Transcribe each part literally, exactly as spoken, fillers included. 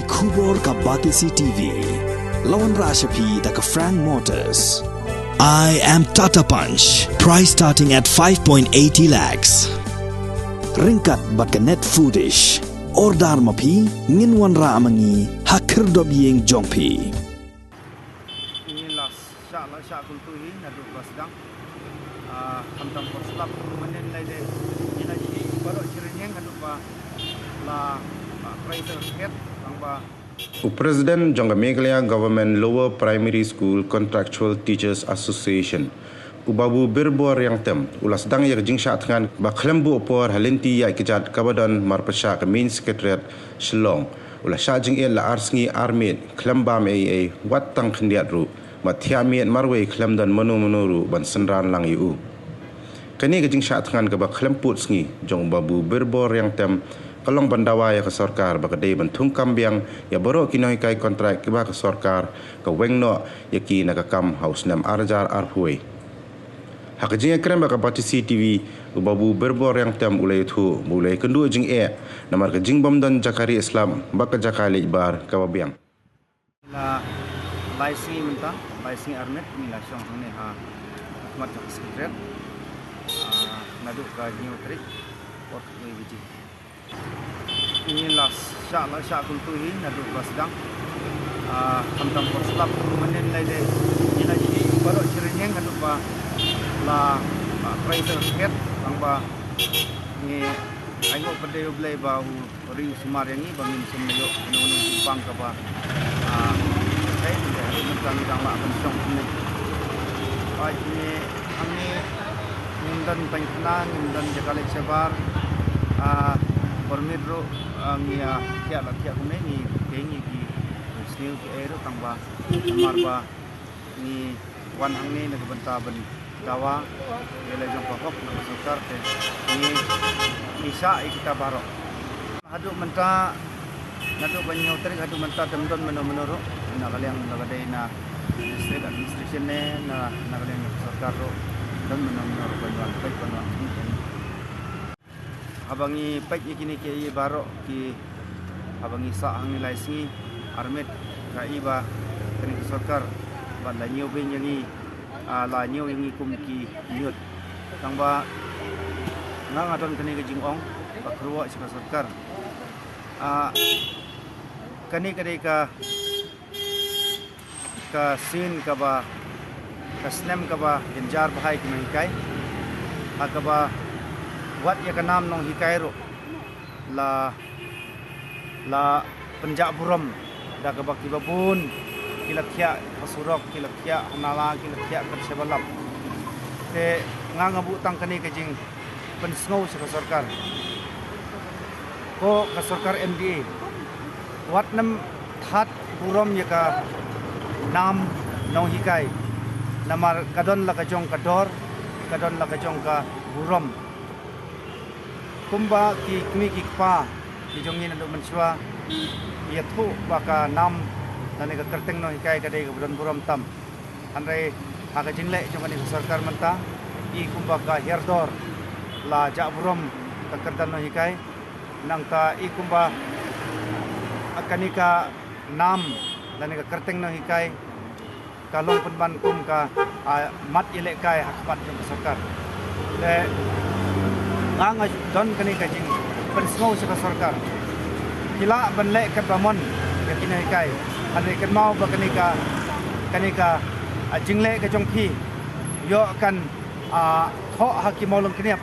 Khubor ka Batesi T V. La wanrah sha phi da ka Frank Motors. I am Tata Punch. Price starting at five point eighty lakhs. Ryngkat bad ka Net Foodish. Order ma phi, ngin wanrah ma ngi ha khyrdop ïing jong phi. Ngi la shah, la shah kyntu hi naduh ba sdang. Ah, khamtam por slap mynnin lai de. Ngi la shi baroh shi rynïeng haduh ba la, ah, price target tang ba. U President jong ka Meghalaya Government Lower Primary School Contractual Teachers Association, u Babu Birbor Riangtem, u la sdang ïa ka jingshah thngan ba khlem buh por ha lynti ïaid kjat kaba don marpyrshah ka Main Secretariat Shillong. U la shah jingit la ar sngi ar miet khlem bam ei ei wat tang khyndiat ruh. Bad thiah miet marwei khlem don mano mano ruh ban synran lang ïa u. Kane ka jingshah thngan kaba khlem pud sngi jong u Babu Birbor Riangtem ka long ban dawa ïa ka sorkar ba ka dei ban thung kam biang ïa baroh ki nonghikai kontrak kiba ka sorkar ka weng noh ïa ki na ka kam ha u snem ar hajar arphew wei. Ha ka jingïakren bad ka Batesi T V, u Babu Birbor Riangtem u la ïathuh ba u la ïakynduh jingeh namar ka jingbym don jaka rieh slap bad ka jaka leit bar kaba biang. La lai sngi mynta, lai sngi ar miet ngi la shong hangne ha khmat jong ka Secretariat. Ah, naduh ka hynñiew tarik por khatwei baje. Ngi la shah, la shah kyntu hi naduh ba sdang. Ah, khamtam por slap mynnin lai de. Ngi la shi baroh shi rynïeng haduh ba la, ah, price target tang ba ngi ainguh pat ïa U Blei ba u ri u sumar ïa ngi ba ngin sum ïoh na une u pang kaba, ah, kai mynta haduh mynta ngi dang lah ban shong kumne. Ai ngi hangne ngim don paikhana, ngim don jaka leit shabar, ah, permit ruh, ah, ngi, ah, thiah la thiah kumne ngi keng ïa ki sniew ki ei ruh tang ba namar ba ngi wan hangne na ka bynta ban dawa ïa la jong ka hok na ka sorkar te ngi, ngi shah ïa kita baroh. Haduh mynta, naduh ba hynñiew tarik haduh mynta te ym don mano mano ruh na ka liang, na ka dei na district administration ne na, na ka liang na ka sorkar ruh, don mano mano ruh ban wan peit ban wan. Haba ngi peit ïa kine kiei baroh ki, haba ngi sah hangne lai sngi ar miet, ka i ba kane ka sorkar ba la ñiew beiñ ïa ngi, ah, la ñiew ïa ngi kum ki ñiut. Tang ba nga nga don kane ka jingong ba kyrwoh sha ka sorkar. Ah, kane ka dei ka ka sien kaba, ka snem kaba jynjar bha ïa ki nonghikai. Ha kaba wat ïa ka nam nonghikai ruh la, la pynjah burom da kaba kiba bun ki la thiah ha surok, ki la thiah ha nala, ki la thiah kat shaba lap. Te nga nga buh tang kane ka jing pynsngew sha ka sorkar. Ko ka sorkar M D A wat nym thad burom ïa ka nam nonghikai. Namar ka don la ka jong ka dor, ka don la ka jong ka burom. Kumba ki kmie ki kpa ki jong ngi naduh mynshuwa ïathuh ba ka nam lane ka kyrteng nonghikai ka dei kaba don burom tam. Hynrei ha ka jingleh jong kane ka sorkar mynta, i kumba ka hiar dor la jah burom ka kyrdan nonghikai, nangta i kumba kane ka nam lane ka kyrteng nonghikai ka long pynban kum ka, ah, mat ïalehkai ha khmat jong ka sorkar. Te nga nga don kane ka jingpynsngew sha ka sorkar. Ki lah ban leh katba mon ïa ki nonghikai. Hynrei kynmaw ba kane ka, kane ka, ah, jingleh ka jong phi ïoh kan, ah, thoh ha ki mawlyngkniap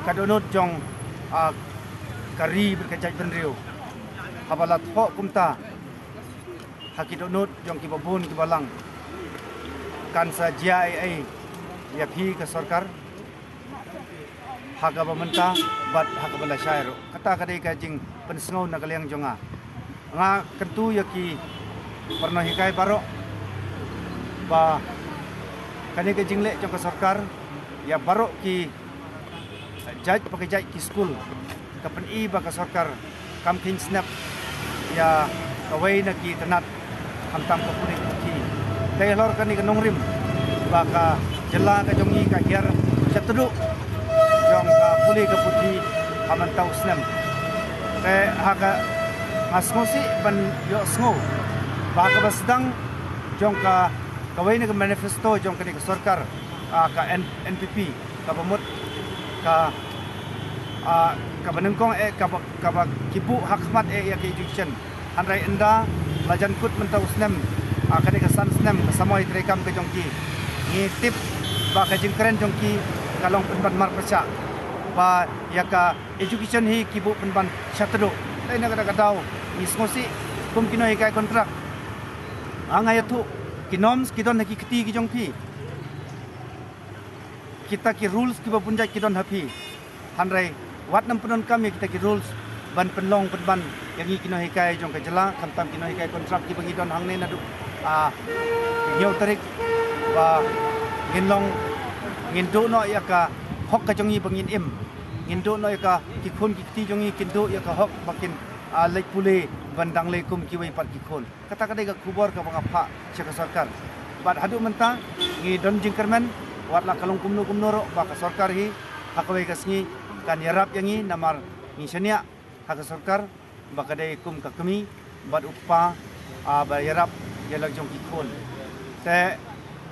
ka dohnud jong, ah, ka ri bad ka jaitbynriew. Haba la thoh kumta ha ki dohnud jong kiba bun kiba lang, kan sa jia ei ei ïa phi ka sorkar ha kaba mynta bad ha kaba lashai ruh. Kata ka dei ka jingpynsngew na ka liang jong nga. Nga kyntu ïa ki para nonghikai baroh ba kane ka jingleh jong ka sorkar ïa baroh ki jait pa ki jait ki skul ka pyni ba ka sorkar kam kheiñ snep ïa kawei na ki tnat khamtam ka pule puthi. Te halor kane ka nongrim ba ka jylla ka jong ngi ka hiar sha tduh jong ka pule ka puthi ha mynta u snem. Te ha ka Nga sngewsih ban ïohsngew ba kaba sdang jong ka, kawei na ka manifesto jong kane ka sorkar, ah, ka N-, N P P, kaba mut ka, ah, kaba nyngkong eh, kaba, kaba ki buh ha khmat eh ïa ka education. Hynrei ynda la jan kut mynta u snem, ah, kane ka san snem ka samoi treikam ka jong ki, ngi tip ba ka jingkren jong ki ka long pynban marpyrshah ba ïa ka education hi ki buh pynban shatduh. Te na kata ka daw ngi sngewsih kum ki nonghikai kontrak. Ha, nga ïathuh, ki norms ki don ha ki kti ki jong phi. Kita ki rules kiba bun jait ki don ha phi. Hynrei wat nym pyndonkam ïa kita ki rules ban pynlong pynban ïa ngi ki nonghikai jong ka jylla, khamtam ki nonghikai kontrak kiba ngi don hangne naduh, ah, hynñiew tarik, ba ngin long, ngin duh noh ïa ka hok ka jong ngi ba ngin im. Ngin duh noh ïa ka, ki khun ki kti jong ngi kin duh ïa ka hok ba kin, ah, leit pule ban dang leh kum kiwei pat ki khun. Kata ka dei ka khubor kaba nga phah sha ka sorkar. Bad haduh mynta ngi don jingkyrmen, wat la ka long kumno kumno ruh, ba ka sorkar hi ha kawei ka sngi kan ïarap ïa ngi, namar ngi shaniah ha ka sorkar ba ka dei kum ka kmie bad u kpa, ah, ba ïarap ïa la jong ki khun. Te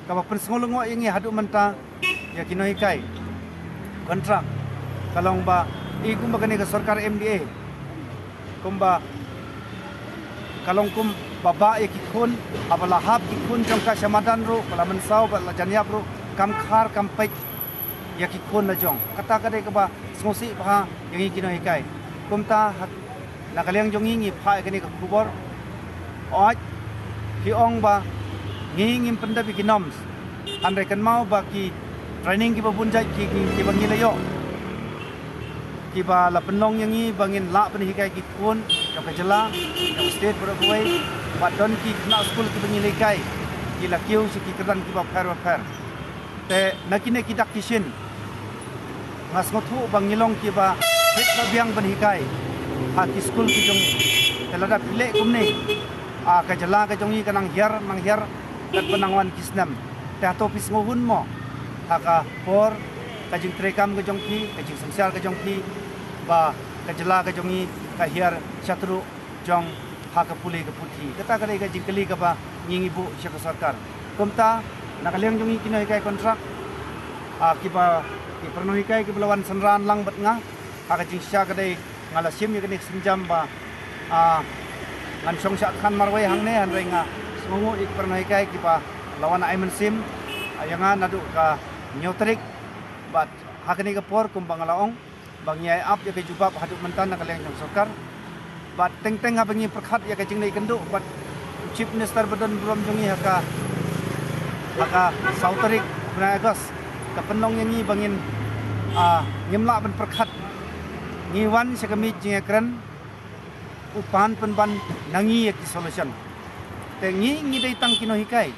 kaba pynsngewlyngngoh ïa ngi haduh mynta ïa ki nonghikai kontrak ka long ba, i kumba kane ka sorkar M D A, kumba ka long kumba bah ïa ki khun, haba la hap ki khun jong ka sha madan ruh, ba la mynsaw, ba la jan ïap ruh, kam khar kam peit ïa ki khun la jong. Kata ka dei kaba sngewsih bha ïa ngi ki nonghikai. Kumta ha, na ka liang jong ngi ngi phah ïa kane ka khubor. Oi, phi ong ba ngi ngim pyndep ïa ki norms. Hynrei kynmaw ba ki training kiba bun jait ki, ki, kiba ngi la ïoh, kiba la pynlong ïa ngi ba ngin lah pynhikai ki khun jong ka jylla, jong ka state baroh kawei. Bad don ki khynnah skul kiba ngi la hikai, ki la kiew sha ki kyrdan kiba pher ba pher. Te na kine ki dak ki shin nga sngewthuh ba ngi long kiba phet ba biang ban hikai ha ki skul ki jong ngi. Te lada phi leh kumne, ah, ka jylla ka jong ngi ka nang hiar, nang hiar katba nang wan ki snem. Te hato phi sngewhun mo ha ka por ka jingtreikam ka jong phi, ka jingsynshar ka jong phi, ba ka jylla ka jong ngi ka hiar shatduh jong ha ka pule ka puthi? Kata ka dei ka jingkylli kaba ngi ngi buh sha ka sorkar. Kumta na ka liang jong ngi ki nonghikai kontrak, ah, kiba, ki para nonghikai kiba la wan synran lang bad nga ha ka jingshisha ka dei nga la shim ïa kane ka sienjam ba, ah, ngan shong shah than marwei hangne, hynrei nga sngewnguh ïa ki para nonghikai kiba la wan ai mynsiem, ah, ïa nga naduh ka hynñiew tarik. Bad ha kane ka por kumba nga la ong, ba ngi ai ap ïa ka jubab haduh mynta na ka liang jong sorkar. Bad teng teng haba ngi pyrkhat ïa ka jingleh kynduh bad u Chief Minister ba don burom jong ngi ha ka, ha ka saw tarik u bnai August, ka pynlong ïa ngi ba ngin, ah, ngim lah ban pyrkhat. Ngi wan sha ka miej jingïakren, u pan pynban na ngi ïa ki solution. Te ngi ngi dei tang ki nonghikai.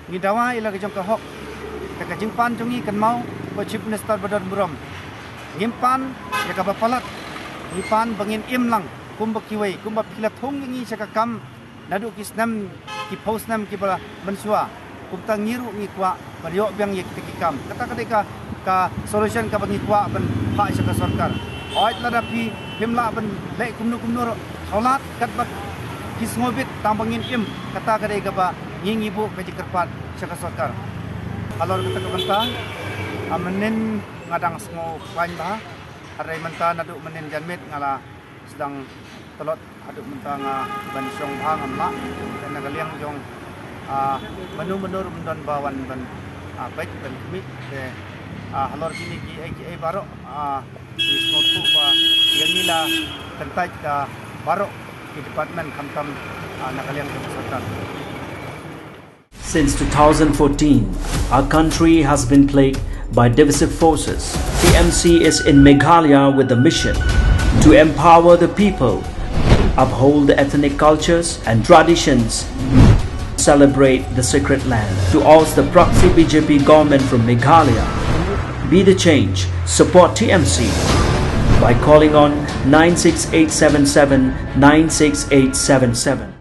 Ngi dawa ïa la ka jong ka hok. Te ka jingpan jong ngi kynmaw ko Chief Minister ba don burom. Ngim pan ïa kaba palat. Ngi pan ba ngin im lang kumba kiwei, kumba phi la thung ïa ngi sha ka kam naduh ki snem, ki phew snem kiba mynshuwa. Kumta ngi ruh ngi kwah ban ïoh biang ïa kita ki kam. Kata ka dei ka, ka solution kaba ngi kwah ban phah sha ka sorkar. Hooid, lada phi phim lah ban leh kumno kumno ruh, thaw lad katba phi sngewbit tang ba ngin im. Kata ka dei kaba ngi ngi buh ka jingkyrpad sha ka sorkar. Halor kata ka bynta, ah, mynnin nga dang sngewkhlaiñ bha. Hynrei mynta naduh mynnin janmiet nga la sdang tlot haduh mynta nga ban shong bha ngam lah. Te na ka liang jong, ah, mano mano ruh ym don ba wan ban, ah, peit ban khmih. Te, ah, halor kine kiei kiei baroh, ah, ngi sngewthuh ba ïa ngi la kyntait ka baroh ki department khamtam, ah, na ka liang jong ka sorkar. Since two thousand fourteen, our country has been plagued by divisive forces. T M C is in Meghalaya with the mission to empower the people, uphold the ethnic cultures and traditions, celebrate the sacred land. To oust the proxy B J P government from Meghalaya, be the change, support T M C by calling on nine six eight seven seven nine six eight seven seven.